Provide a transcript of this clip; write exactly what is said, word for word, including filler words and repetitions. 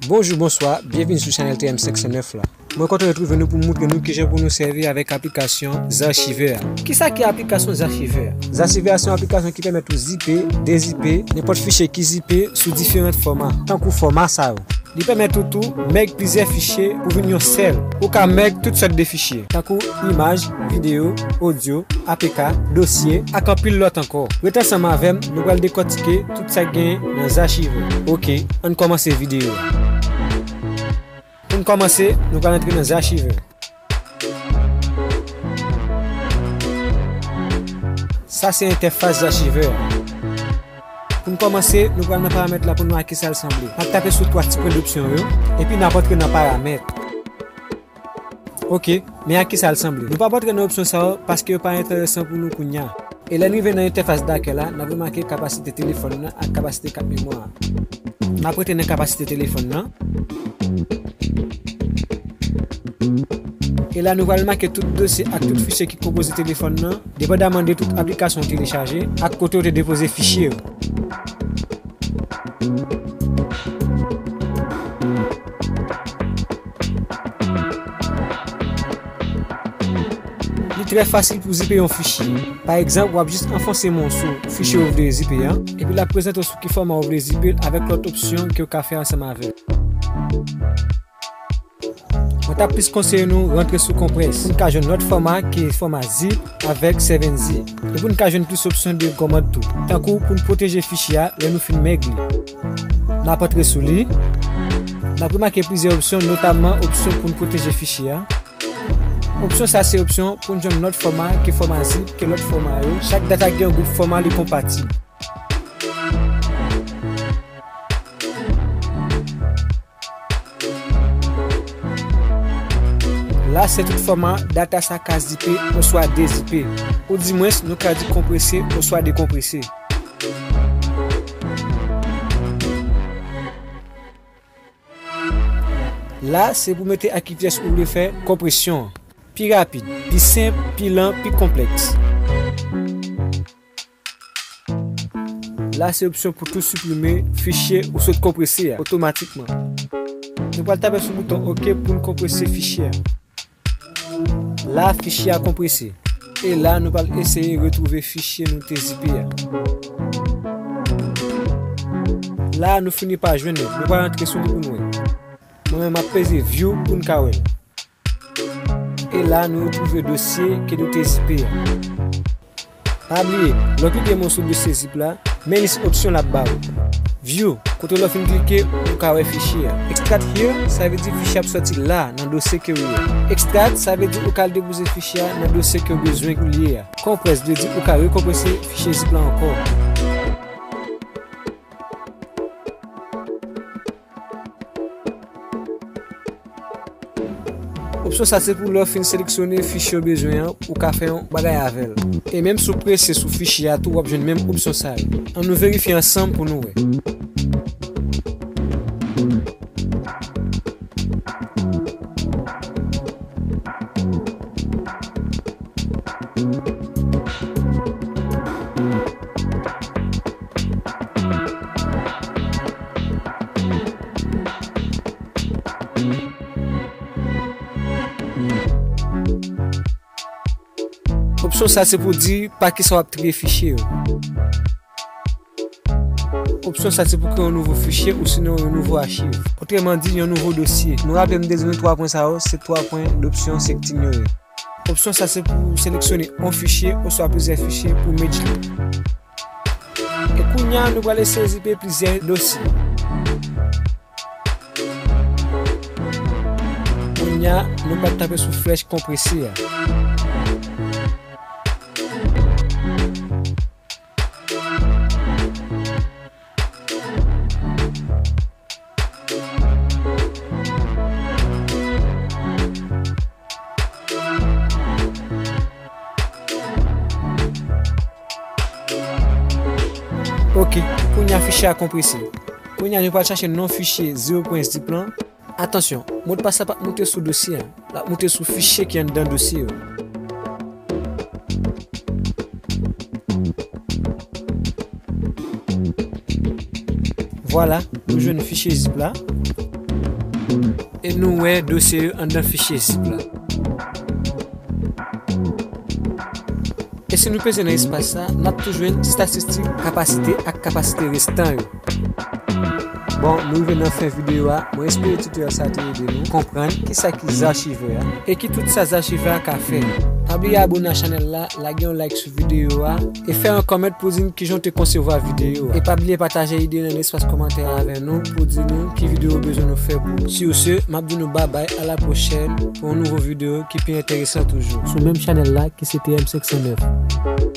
Bonjou, bonswa, byenvini sou chanèl T M senk san nèf la. Mwen kontan retwouve nou pou m montre nou kijan pou nou sèvi avèk aplikasyon Zarchiver a. Kisa ki aplikasyon Zarchiver a? Zarchiver a se yon aplikasyon ki pèmèt ou zipe, dezipe nenpòt fichye ki zipe sou diferan fòma, tankou fòma sa yo. Li pèmèt ou tou mèg plizyè fichye pou vin yon sèl. Ou ka mèg tout sòt de fichye, tankou imaj, videyo, odyo, A P K, dosye, ak anpil lòt ankò. Ret ansanm avè m, nou pral dekòtike tout sa k genyen nan Zarchiver. Oke, ann kòmanse videyo a. Pou n kòmanse, nou pral antre nan Zarchiver. Sa se entèfas Zarchiver a. Pou n kòmanse, nou pral nan paramèt la pou n wè a kisa l sanble. N ap tape sou twa ti pwen dopsyon yo, epi n ap antre nan paramèt. Oke, men a kisa l sanble. Nou p ap antre nan opsyon sa yo paske yo pa enteresan pou nou kounye a. E lè n rive nan entèfas dakèy la, n ap remake kapasite telefòn nan ak kapasite kat memwa a. N ap rete nan kapasite telefòn nan. E la, nou pral make tout dosye ak tout fichye ki konpoze telefòn nan, depandaman de tout aplikasyon w telechaje ak kote w te depoze fichye yo. Li trè fasil pou zipe yon fichye. Pa egzanp, w ap jis anfonse men w sou fichye w vle zipe a, epi l ap prezante w sou ki fòma w vle zipe l avèk lòt opsyon ke w ka fè ansanm avè l. Mwen t ap plis konseye nou rantre sou Compress pou n ka jwenn lòt fòma ke fòma zip avèk seven zip. E pou n ka jwenn plis opsyon de kòmand tou, tankou pou n pwoteje fichye a lè nou fin mèg li. N ap antre sou li. N ap remake plizyè opsyon, notamman opsyon pou n pwoteje fichye a. Opsyon sa se opsyon pou n jwenn lòt fòma ke fòma zip ke lòt fòma yo. Chak data gen yon gwoup fòma li konpatib. La se tout fòma data sa ka zipe oswa dezipe, oudimwens nou ka di konprese oswa dekonprese. La se pou mete ak ki pyès ou vle fè konpresyon an. Pi rapid, pi senp, pi lan, pi konplèks. La se opsyon pou tou siprime fichye ou sot konprese a otomatikman. Nou pral tape sou bouton oke pou n konprese fichye a. La, fichye a konprese. E la, nou pral eseye retwouve fichye nou te zipe a. La, nou fini pa jwenn li. Nou pral antre sou li pou n wè. Mwen menm, m ap peze view pou n ka wè l. E la, nou retwouve dosye ke nou te zipe a. Pa bliye, lè w klike men w sou dosye zip la, men lis opsyon l ap ba ou. View, kote lè w fin klike, ou ka wè fichye a. Extract here, sa vle di fichye a ap sòti la, nan dosye ke w ye a. Extract, sa vle di ou ka al depoze fichye a nan dosye ke w bezwen pou l ye a. Compress vle di ou ka rekonprese fichye zip la ankò. Opsyon sa se pou lè w fin seleksyone fichye w bezwen an, ou ka fè yon bagay avè l. E menm si w prese sou fichye a tou, w ap jwenn menm opsyon sa yo. Ann nou verifye ansanm pou nou wè. Opsyon sa se pou di pa kisa w ap triye fichye yo. Opsyon sa se pou kreye yon nouvo fichye ou sinon yon nouvo achiv. Otrèman di, yon nouvo dosye. Nou raple m te di nou twa pwen sa yo, se twa pwen dopsyon sektin yo ye. Opsyon sa se pou seleksyone yon fichye oswa plizyè fichye pou merge li. E kounye a, nou pral eseye zipe plizyè dosye. Kounye a, nou pral tape sou flèch konprese a. Ok, kounye a fichye a konprese. Kounye a nou pral chache non fichye zewo pwen zip lan. Atansyon, modpas la p ap moute sou dosye a, l ap moute sou fichye ki anndan dosye yo. Vwala, nou jwenn fichye zip la. E nou wè dosye yo anndan fichye zip la. E si nou peze nan espas sa, n ap tou jwenn estatistik kapasite ak kapasite restan yo. Bon, nou rive nan fen videyo a. Mwen espere tutorial sa te ede nou konprann kisa ki Zarchiver a e ki tout sa Zarchiver a ka fè. Pa bliye abone a chanèl la, lage yon like sou videyo a e fè yon kòmant pou di n kijan w te konsevwa videyo a. E pa bliye pataje ide nan espas kòmantè a avè nou pou di nou ki videyo w bezwen nou fè pou ou. Sur ce, m ap di nou babay, a la pwochèn pou yon nouvo videyo ki pi enteresan toujou sou menm chanèl la ki se T M senk san nèf.